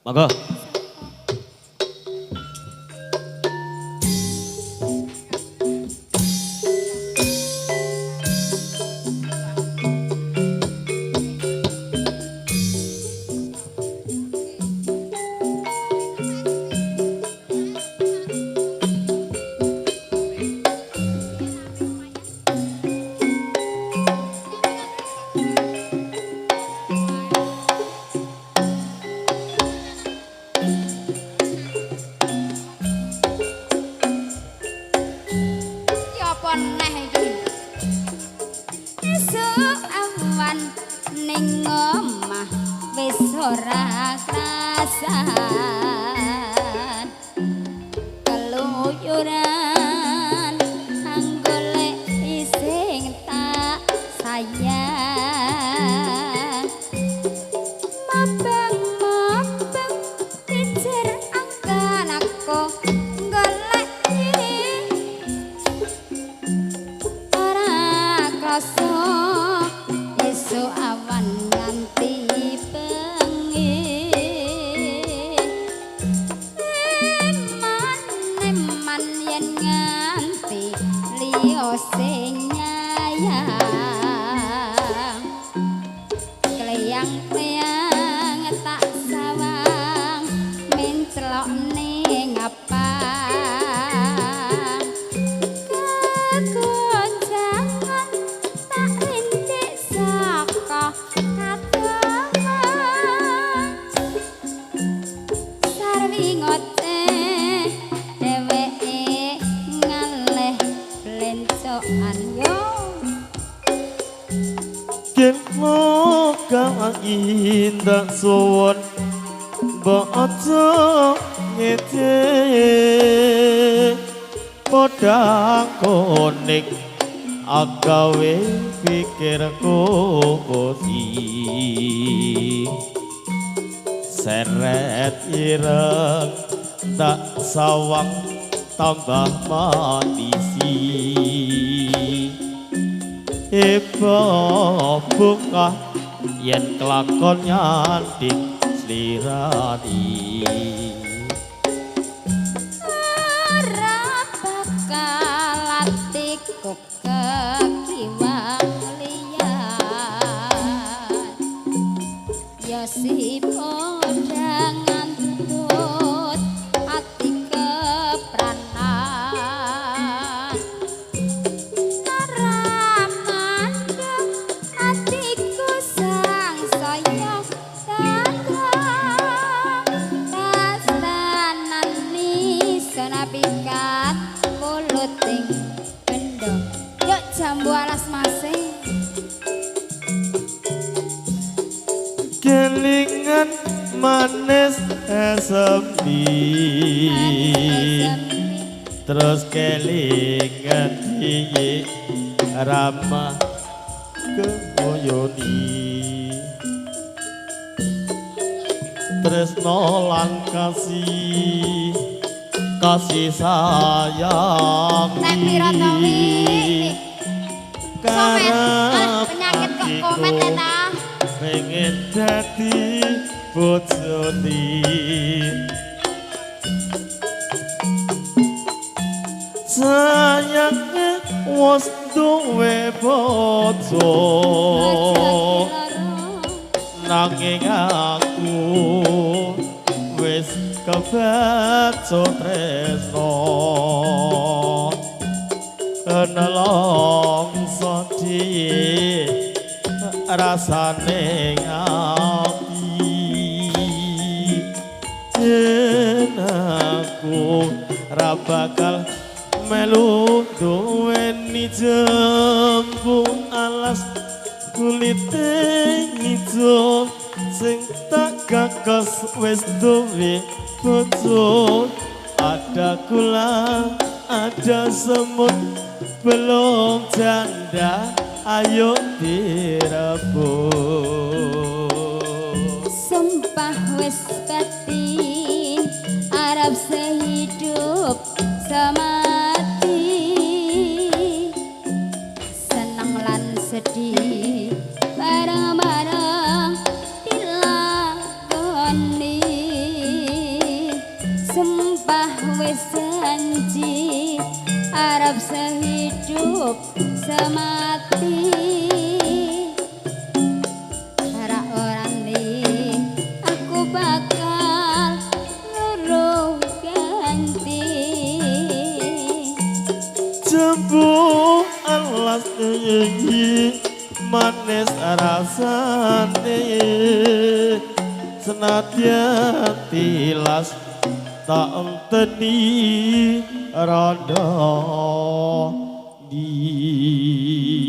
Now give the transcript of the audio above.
Monggo. Ora krasan keluyuran anggolek sing tak sayang mabang-mabang pijer angkan aku golek ora krasa esuk awan nganti bengi eman-eman yen nganti liya sing nyayang kleyang-kleyang tak sawang menclok ning apa kegoncangan tak rintik saka katongan sarwi ngoceh dheweke ngalih blencokan yo Kemo kang indah suwun mbok aja ngece podang kuning agawe pikirku pusing seret ireng tak sawang tambah manisi iba bungah yen kelakon nyanding slirani ora bakal atiku kekiwang liyan ya si podang ngantut ati kepranan ora mandek atiku sang saya dagang kastanan nisan muluting bendo yuk jambu alas mase kelingan manis esemi terus kelingan piye ramah kemoyoni tresno lan kasih kasih sayang Nek piro to wi? Komet, penyakit kok komet ya ta? Pengen dadi bojone sayange wis duwe bojo nanging aku wis kebacut tresno nelongso dhewe rasane ati yen aku ra bakal melu duweni jembu alas kulite ngijo sing tak gagas wis duwe bojo ada gula ada semut belum janda ayo direbut. Sumpah wis batin arep sehidup semati seneng lan sedih bareng-bareng dilakoni. Sumpah wis janji arep sehidup semati. Ora orane aku bakal loro ganti. Jambu alas iki manis rasane, senadyan tilas tak enteni rondo di.